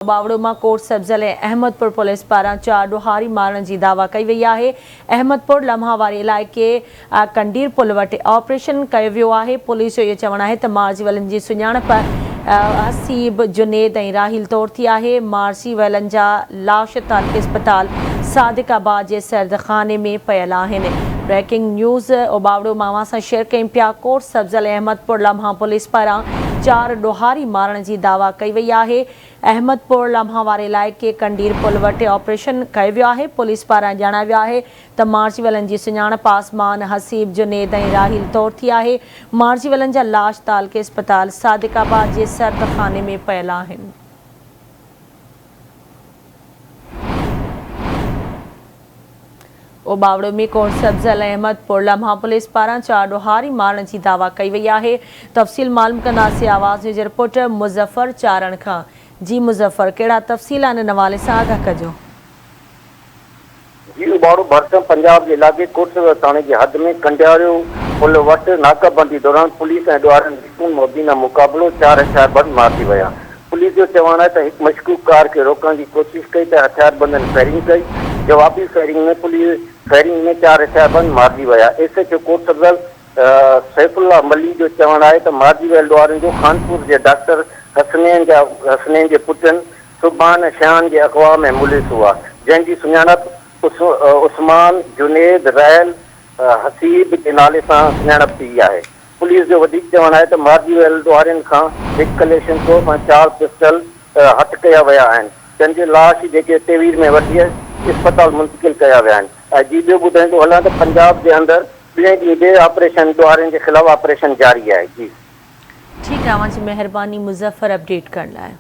ٻاوڙو مان ڪوٽ سبزل ۽ احمد پور پوليس پاران چار ڏوهاري مارڻ جي دعويٰ ڪئي وئي آهي. احمد پور لمحا واري علائقي ڪنڊير پل وٽ آپريشن ڪيو ويو آهي. پوليس جو اهو چوڻ آهي ته مارجي ويلن جي سڃاڻپ حسيب، جنيد ۽ راحيل طور ٿي آهي. مارجي ويلن جا لاش تعلقي اسپتال صادق آباد جي سرد خاني ۾ پيل آهن. بريڪنگ نيوز اوٻاوڙو مان اوهان سان شيئر ڪيون پيا ڪوٽ سبزل ۽ احمد پور لمحا پوليس پاران چار ڏوهاري مارڻ جي دعويٰ ڪئي وئي آهي. احمد پور لمحا واري علائقي ڪنڊير پل وٽ آپريشن ڪيو ويو آهي، پوليس پاران ڄاڻايو ويو آهي ته مارجي ويلن جي سڃاڻپ آسمان، حسيب، جنيد ۽ راحيل طور ٿي آهي، مارجي ويلن جا لاش تعلقي اسپتال صادق آباد جي سرد خاني ۾ پيل آهن. اوٻاوڙو ۾ ڪوٽ سبزل ۽ احمد پور لمحا پوليس پاران چار ڏوهاري مارڻ جي دعويٰ ڪئي وئي آهي، تفصيل معلوم ڪنداسين آواز نيوز جي رپورٽر مظفر چارڻ کان، جي مظفر ڪهڙا تفصيل آهن ان حوالي سان آگاهه ڪجو. جي اوٻاوڙو ڀرسان پنجاب جي علائقي ڪوٽ سبزل ٿاڻي جي حد ۾ ڪنڊياريو پل وٽ ناڪابندي دوران پوليس ۽ ڏوهارين وچ مبينا مقابلو، چار هٿياربند مارجي ويا. پوليس جو چوڻ آهي ته هڪ مشڪوڪ ڪار کي روڪڻ جي ڪوشش ڪئي ته هٿياربندن فائرنگ ڪئي، جوابي فائرنگ ۾ پوليس فائرنگ ۾ چار هٿياربند مارجي ويا. S H O Kot Sabzal Saifullah Malhi جو چوڻ آهي ته مارجي ويل ڏوهارين جو خانپور جي ڊاڪٽر حسنين جا حسنين جي پٽن سبحان ۽ شيان جي اغوا ۾ ملوث هئا، جنهن جي سڃاڻپ عثمان، جنيد، رحل، حسيب جي نالي سان سڃاڻپ ٿي آهي. پوليس جو وڌيڪ چوڻ آهي ته مارجي ويل ڏوهارين کان هڪ ڪليشنڪوف ۽ چار پسٽل هٿ ڪيا ويا آهن، جن جي لاش جيڪي تيوير ۾ وٺي اسپتال منتقل ڪيا ويا آهن ۽ جي ٻيو ٻڌائيندو هلان ته پنجاب جي اندر ٻئين ڏينهن به آپريشن ڏوهارين جي خلاف آپريشن جاري آهي جي. ٺيڪ آهي اوهان جي مهرباني مظفر اپڊيٽ ڪرڻ لاء.